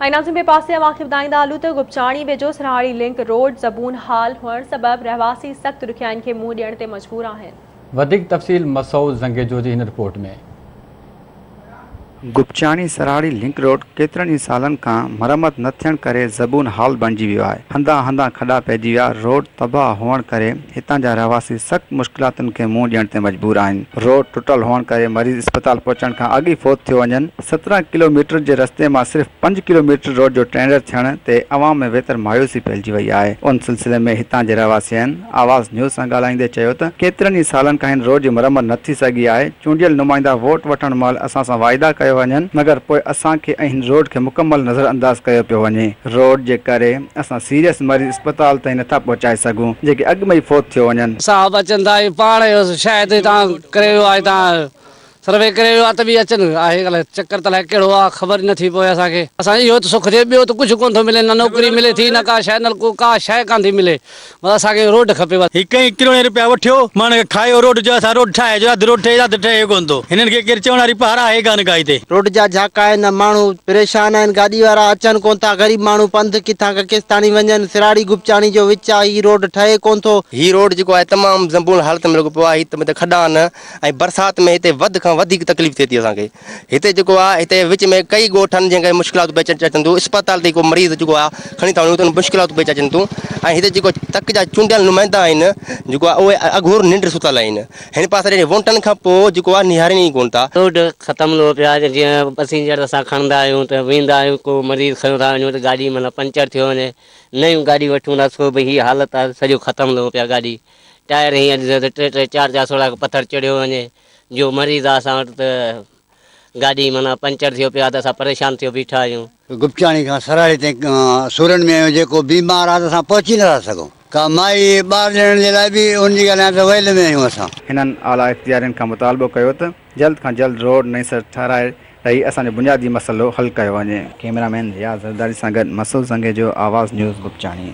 ۽ ناظرين ٻئي پاسي اوهان کي ٻڌائيندا هلون ته گپچاڻي ويجهو سرهاڙي لنڪ روڊ زبون حال هئڻ سبب رهواسي سخت ڏکيائين کي منهن ڏيڻ تي مجبور آهن. وڌيڪ تفصيل مسعود زنگيجو جي هن رپورٽ ۾. گپچاڻي سرهاڙي لنڪ روڊ ڪيترن ئي سالن کان مرمت نه ٿيڻ ڪري زبون حال بڻجي ويو آهي، هنڌان هنڌان کڏا پئجي ويا، روڊ تباهه هئڻ ڪري هتان جا رهواسي سخت مشڪلاتن کي منهن ڏيڻ تي مجبور آهن، روڊ ٽٽل هئڻ ڪري مريض اسپتال پهچڻ کان اڳ ئي فوت ٿيو وڃن، 17 ڪلو ميٽر جي رستي مان صرف پنج ڪلو ميٽر روڊ جو ٽينڊر ٿيڻ تي عوام ۾ ويتر مايوسي ڦهلجي وئي آهي. ان سلسلي ۾ هتان جي رهواسين آواز نيوز سان ڳالهائيندي چيو ته ڪيترن ئي سالن کان هن روڊ جي مرمت نه ٿي سگهي آهي، چونڊيل نمائندا ووٽ وٺڻ مهل اسان سان واعدا ڪيو وڃن مگر پوء اسان کي ۽ هن روڊ کي مڪمل نظر انداز ڪيو پيو وڃي، روڊ جي ڪري اسان سيريس مريض اسپتال تائين نٿا پهچائي سگهون جيڪي اڳ ۾ ئي فوت ٿيو وڃن. صاحب اچن ٿا ۽ پاڻ شايد هتان ڪري ويو آهي هتان سروي ڪري ويو آ ته به اچن آهي الائي چڪر ته الائي ڪهڙو آ خبر ئي نٿي پوي اسان کي اسان کي اهو ته سک ٿئي ٻيو ته ڪجهه ڪونه ٿو ملي نه نوڪري ملي ٿي نه ڪا شيء نه ڪو ڪا شيء ڪانه ٿي ملي بس اسان کي روڊ کپي بس. هي ڪئين ڪروڙين رپيا وٺيو ماڻهن کي کايو روڊ جو اسان روڊ ٺاهي جو اڌ روڊ ٺهي اڌ ٺهي ڪونه ٿو هنن کي ڪير چوڻ واري پهر آهي ڪانه ڪا هتي. روڊ جا جهاڪا آهن ماڻهو پريشان آهن گاڏي وارا اچن ڪونه ٿا غريب ماڻهو پنڌ ڪٿان کان ڪيستاڻي وڃن سراڙي گپچاڻي جو وچ آ هي روڊ ٺهي ڪونه ٿو. هي روڊ جيڪو آهي تمام زبون حالت ۾ لڳو پيو آهي هي ته کڏا آهن ۽ برسات ۾ هتي وڌ کان وڌيڪ تڪليف ٿئي ٿي اسان کي هتي جيڪو آهي هتي وچ ۾ ڪئي ڳوٺ آهن جنهن کي مشڪلاتون پيش اچن ٿيون اسپتال تي ڪو مريض جيڪو آهي کڻي ٿا وڃون ته مشڪلاتون پيش اچن ٿيون ۽ هتي جيڪو تڪ جا چونڊيل نمائندا آهن جيڪو آهي اهي اگهور ننڊ ستل آهن هن پاسي ڏي ووٽن کان پوء جيڪو آهي نهارين ئي ڪونه ٿا. روڊ ختم لڳو پيو آهي جيئن پسينجر اسان کڻندا آهيون ته ويندا آهيون ڪو مريض کڻيو ٿا وڃون ته گاڏي معنيٰ پنچر ٿيو وڃي نيون گاڏي وٺون ٿا سو به هي حالت آهي سڄو ختم لڳو پيو آهي گاڏي ٽائر هينئر ڏسو ته ٽي ٽي چار چار سوڙها پٿر چڙهيو وڃي جو مريض آ اسان وٽ ته گاڏي معنيٰ پنچر ٿيو پيو آ ته اسان پريشان ٿيو بيٺا آهيون. گپچاڻي کان سراڙي تائين سورن ۾ آهيون جيڪو بيمار آ ته اسان پهچي نٿا سگهون ڪا مائي ٻار ڄڻڻ جي لاء به ان جي ڳالهايان ته ويل ۾ آهيون اسان. هنن اعليٰ اختيارين کان مطالبو ڪيو ته جلد کان جلد روڊ نئين سر ٺهرائي ڏئي اسان جو بنيادي مسئلو حل ڪيو وڃي. ڪئميرا مين رياض زرداري سان گڏ مسعود زنگيجو، آواز نيوز، گپچاڻي.